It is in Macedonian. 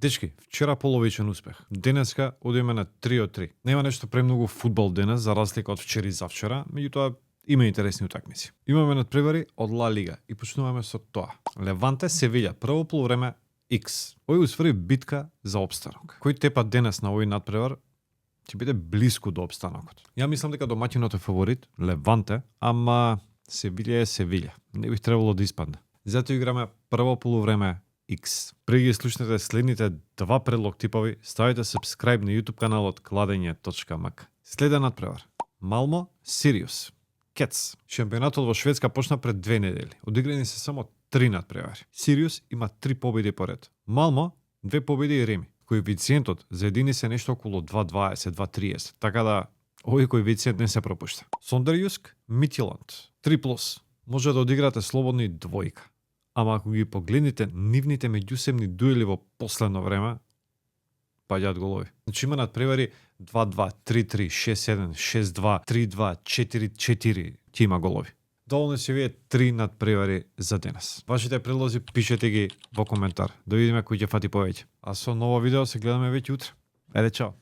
Дечки, вчера половичен успех. Денеска одиме на 3 од 3. Нема нешто премногу фудбал денес, за разлика од вчера и завчера, меѓутоа има интересни утакмици. Имаме надпревари од Ла Лига и почнуваме со тоа. Леванте Севиља, прво полувреме X. Овој усвои битка за опстанок. Кој тепа денес на овој надпревар ќе биде блиску до опстанокот. Ја мислам дека домаќинот е фаворит, Леванте, ама Севиља е Севиља. Не бих требало да испадне. Затоа играме прво полувреме X. Преди ги слушнете следните два предлог типови, ставите subscribe на YouTube каналот kladenje.mk. Следен надпревар. Малмо Сириус. Кец. Шампионатот во Шведска почна пред 2 недели. Одиграни се само 3 надпревари. Сириус има 3 победи поред. Малмо 2 победи и реми. Коефициентот за едини се нешто околу 2.20, 2.30. Така да овој коефициент не се пропушта. Сондерјуск, Митиланд. 3+. Може да одиграте слободно и двојка. Ама ако ги погледнете нивните меѓусебни дуели во последно време, паѓаат голови. Значи има надпревари 2-2, 3-3, 6-1, 6-2, 3-2, 4-4, ќе има голови. Доволно се вие 3 надпревари за денес. Вашите предлози пишете ги во коментар. Да видиме кој ќе фати повеќе. А со ново видео се гледаме веќе утре. Ајде, чао!